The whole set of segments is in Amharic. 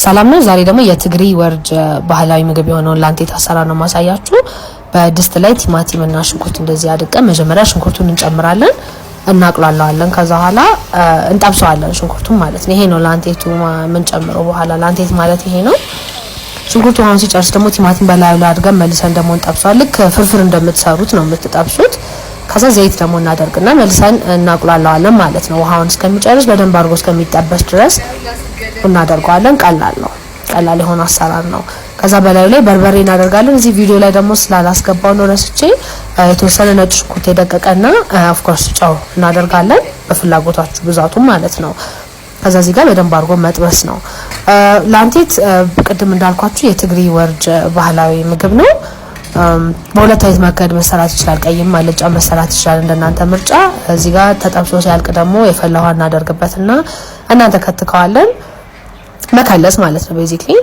ሰላም ነው። ዛሬ ደግሞ የትግሪ ወርጅ ባህላዊ ምግብ የሆነውን ላንቴት አሰራር ነው ማሳያችሁ። በድስት ላይ ቲማቲም እና ሽንኩርት እንደዚህ አድቀን መጀመሪያ ሽንኩርቱን እንጨምራለን፣ እናቅሏለዋለን። ከዛ በኋላ እንጠብሰዋለን ሽንኩርቱን ማለት ነው። ይሄ ነው ላንቴቱ የምንጨምረው በኋላ። ላንቴት ማለት ይሄ ነው። ሽንኩርቱ አሁን ሲጨርስ ደግሞ ቲማቲም በላዩ ላይ አድርገን መልሰን ደግሞ እንጠብሰዋለን። ልክ ፍርፍር እንደምትሰሩት ነው የምትጠብሱት። ከዛ ዘይት ደግሞ እናደርግና መልሰን እናቁላለዋለን ማለት ነው። ውሃውን እስከሚጨርስ በደንብ አድርጎ እስከሚጠበስ ድረስ እናደርገዋለን። ቀላል ነው፣ ቀላል የሆነ አሰራር ነው። ከዛ በላዩ ላይ በርበሬ እናደርጋለን። እዚህ ቪዲዮ ላይ ደግሞ ስላላስገባው ነው ረስቼ፣ የተወሰነ ነጭ ሽንኩርት የደቀቀና of course ጨው እናደርጋለን፣ በፍላጎታችሁ ብዛቱ ማለት ነው። ከዛ እዚህ ጋር በደንብ አድርጎ መጥበስ ነው። ላንቴት ቅድም እንዳልኳችሁ የትግሪ ወርጅ ባህላዊ ምግብ ነው። በሁለት አይነት መንገድ መሰራት ይችላል። ቀይም አልጫ መሰራት ይችላል፣ እንደናንተ ምርጫ። እዚህ ጋር ተጠብሶ ሲያልቅ ደግሞ የፈላ ውሃ እናደርግበትና እናንተ ከትከዋለን መከለስ ማለት ነው basically።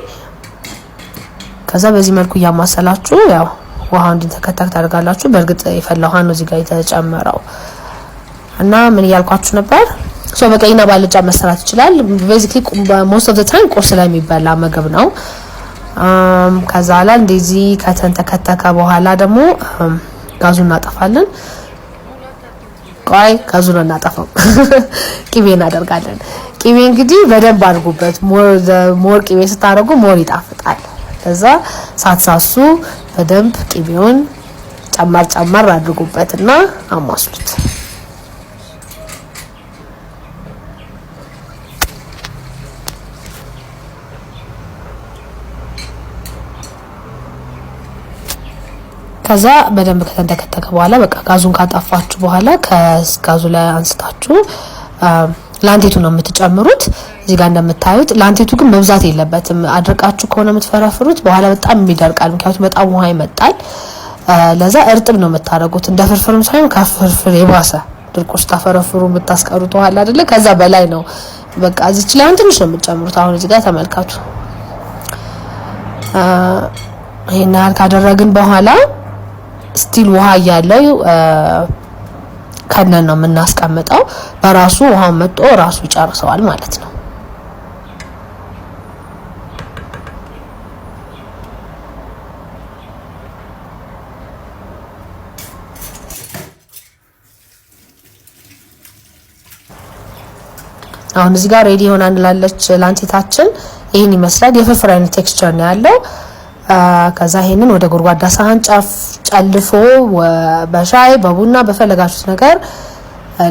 ከዛ በዚህ መልኩ እያማሰላችሁ ያው ውሃው እንዲተከተክ ታደርጋላችሁ። በእርግጥ የፈላ ውሃ ነው እዚህ ጋር የተጨመረው። እና ምን እያልኳችሁ ነበር? So በቀይና ባልጫ መሰራት ይችላል። Basically most of the time ቁርስ ላይ የሚበላ ምግብ ነው። ከዛ ላይ እንደዚህ ከተንተከተከ በኋላ ደግሞ ጋዙን እናጠፋለን። ቆይ ጋዙን እናጠፋው፣ ቂቤ እናደርጋለን። ቂቤ እንግዲህ በደንብ አድርጉበት። More ቂቤ ስታደርጉ more ይጣፍጣል። ከዛ ሳትሳሱ በደንብ ቂቤውን ጨመር ጨመር አድርጉበትና አማስሉት። ከዛ በደንብ ከተንተከተከ በኋላ በቃ ጋዙን ካጠፋችሁ በኋላ ከጋዙ ላይ አንስታችሁ ላንቴቱ ነው የምትጨምሩት። እዚህ ጋር እንደምታዩት ላንቴቱ ግን መብዛት የለበትም። አድርቃችሁ ከሆነ የምትፈረፍሩት በኋላ በጣም ይደርቃል፣ ምክንያቱም በጣም ውሃ ይመጣል። ለዛ እርጥብ ነው የምታደርጉት። እንደ ፍርፍርም ሳይሆን ከፍርፍር የባሰ ድርቆሽ ታፈረፍሩ የምታስቀሩት ውሃ አይደለ? ከዛ በላይ ነው። በቃ እዚች ላይ አሁን ትንሽ ነው የምትጨምሩት። አሁን እዚህ ጋር ተመልከቱ። ይሄን ያህል ካደረግን በኋላ still ውሃ እያለው ከነን ነው የምናስቀምጠው። በራሱ ውሃውን መጥጦ ራሱ ይጨርሰዋል ማለት ነው። አሁን እዚህ ጋር ready ሆና እንላለች ላንቴታችን። ይህን ይመስላል። የፍርፍር አይነት texture ነው ያለው። ከዛ ይሄንን ወደ ጎድጓዳ ሳህን ጫፍ ጨልፎ በሻይ በቡና በፈለጋችሁት ነገር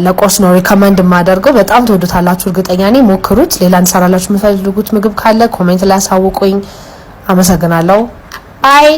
ለቁርስ ነው recommend የማደርገው። በጣም ትወዱታላችሁ እርግጠኛ ነኝ። ሞክሩት። ሌላ እንሰራላችሁ የምፈልጉት ምግብ ካለ comment ላይ አሳውቁኝ። አመሰግናለሁ። Bye።